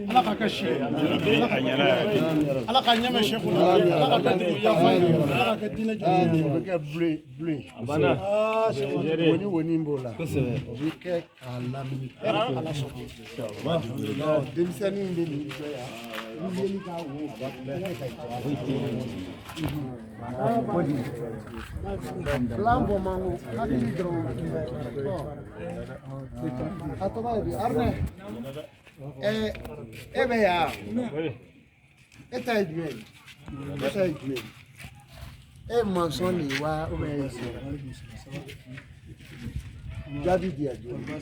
Ala ka kɛ si ye, Ala ka ɲɛmɛ seku la, Ala ka kɛ dugu yafa ye, Ala ka kɛ diinɛ jɔ ye. O bɛ kɛ bleu bleu. Aa, Seku. Woni woni b'o la. O bɛ kɛ k'a lamini. Ala sɔnna. Denmisɛnnin bɛ nin jɔ yan. Ni yeli ka wo ba ka Plan bɔ man go, hakili dɔrɔn. A tɔgɔ ye di Arnɛ? E bɛ yan. E ta ye jumɛn ye? E ta ye jumɛn ye? E ye maçon de ye wa ou bien e ye jaabi di yan joona.